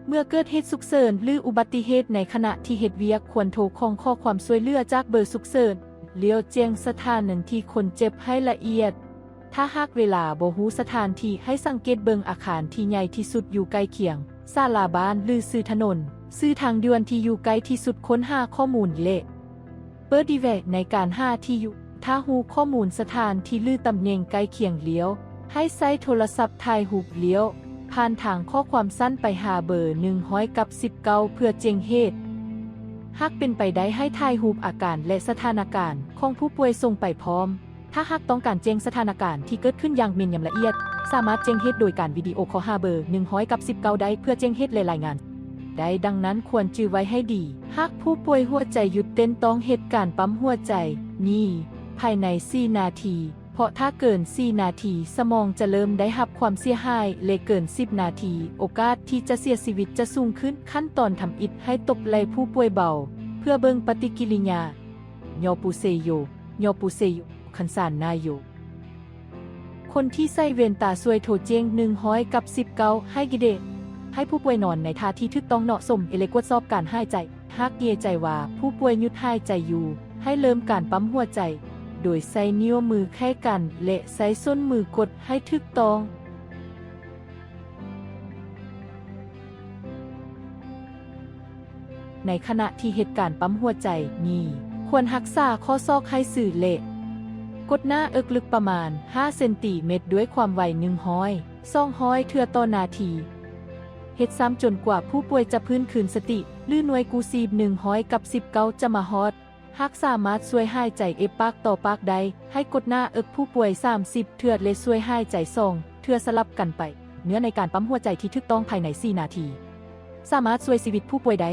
ເມື່ອເກີດເຫດສຸກເສີນ ຫຼື ອຸບັດຕິເຫດໃນຂະນະທີ່ເຮັດວຽກ, ຄວນໂທຂອງຂໍຄວາມຊ່ວຍເຫຼືອຈາກເບີສຸກເສີນ ແລ້ວແຈ້ງສະຖານທີ່ຄົນເຈັບໃຫ້ລະອຽດ. ຖ້າຫາກເວລາບໍ່ຮູ້ສະຖານທີ່, ໃຫ້ສັງເກດເບິ່ງອາຄານທີ່ໃຫຍ່ທີ່ສຸດຢູ່ໃກ້ຄຽງ, ສາລາບ້ານ ຫຼື ຊື່ຖະໜົນ, ຊື່ທາງດ່ວນທີ່ຢູ່ໃກ້ທີ່ສຸດ, ຄົ້ນຫາຂໍ້ມູນ ແລະ ເປີດດີແວໃນການຫາທີ່ຢູ່. ຖ້າຮູ້ຂໍ້ມູນສະຖານທີ່ ຫຼື ຕຳແໜ່ງໃກ້ຄຽງແລ້ວ, ໃຫ້ໃຊ້ໂທລະສັບຖ່າຍຮູບ ແລ້ວຜ່ານທາງຂໍ້ຄວາມສັ້ນໄປຫາເບີໜຶ່ງຮ້ອຍກັບສິບເກົ້າເພື່ອແຈ້ງເຫດ. ຫາກເປັນໄປໄດ້, ໃຫ້ຖ່າຍຮູບອາການ ແລະ ສະຖານະການຂອງຜູ້ປ່ວຍສົ່ງໄປພ້ອມ. ຖ້າຫາກຕ້ອງການແຈ້ງສະຖານະການທີ່ເກີດຂຶ້ນຢ່າງແມ່ນຍຳລະອຽດ, ສາມາດແຈ້ງເຫດໂດຍການວິດີໂອຄໍຫາເບີໜຶ່ງຮ້ອຍກັບສິບເກົ້າໄດ້ ເພື່ອແຈ້ງເຫດ ແລະ ລາຍງານໄດ້. ດັ່ງນັ້ນ, ຄວນຈື່ໄວ້ໃຫ້ດີ, ຫາກຜູ້ປ່ວຍຫົວໃຈຢຸດເຕັ້ນ, ຕ້ອງເຮັດການປ້ຳຫົວໃຈນີ້ພາຍໃນສີ່ນາທີ, ເພາະຖ້າເກີນສີ່ນາທີ, ສະໝອງຈະເລີ່ມໄດ້ຮັບຄວາມເສຍຫາຍ ແລະ ເກີນສິບນາທີ, ໂອກາດທີ່ຈະເສຍຊີວິດຈະສູງຂຶ້ນ. ຂັ້ນຕອນທຳອິດ, ໃຫ້ຕົບໄຫຼ່ຜູ້ປ່ວຍເບົາ ເພື່ອເບິ່ງປະຕິກິລິຍາ. ຍອປູເຊໂຍ, ຍອປູເຊໂຍ, ຄັນຊານນາໂຍ. ຄົນທີ່ໃສ່ແວ່ນຕາຊ່ວຍໂທແຈ້ງໜຶ່ງຮ້ອຍກັບສິບເກົ້າໃຫ້ກິເດ. ໃຫ້ຜູ້ປ່ວຍນອນໃນທ່າທີ່ຖືກຕ້ອງເນາະສົມ ແລະ ກວດສອບການຫາຍໃຈ. ຫາກແນ່ໃຈວ່າຜູ້ປ່ວຍຢຸດຫາຍໃຈຢູ່, ໃຫ້ເລີ່ມການປ້ຳຫົວໃຈ ໂດຍໃຊ້ນິ້ວມືແຂນກັນ ແລະ ໃຊ້ສົ້ນມືກົດໃຫ້ຖືກຕ້ອງ. ໃນຂະນະທີ່ເຮັດການປ້ຳຫົວໃຈນີ້, ຄວນຮັກສາຂໍ້ສອກໃຫ້ຊື່ ແລະ ກົດໜ້າເອິກເລິກປະມານຫ້າເຊັນຕີແມັດດ້ວຍຄວາມໄວໜຶ່ງຮ້ອຍ ສອງຮ້ອຍເທື່ອຕໍ່ນາທີ. ເຮັດຊ້ຳຈົນກວ່າຜູ້ປ່ວຍຈະຟື້ນຄືນສະຕິ ຫຼື ໜ່ວຍກູ້ຊີບໜຶ່ງຮ້ອຍກັບສິບເກົ້າຈະມາຮອດ. ຫາກສາມາດຊ່ວຍຫາຍໃຈເອບປາກຕໍ່ປາກໄດ້, ໃຫ້ກົດໜ້າເອິກຜູ້ປ່ວຍສາມສິບເທື່ອ ແລະ ຊ່ວຍຫາຍໃຈສອງເທື່ອສະຫຼັບກັນໄປ. ເນື້ອໃນການປ້ຳຫົວໃຈທີ່ຖືກຕ້ອງພາຍໃນສີ່ນາທີ ສາມາດຊ່ວຍຊີວິດຜູ້ປ່ວຍໄດ້.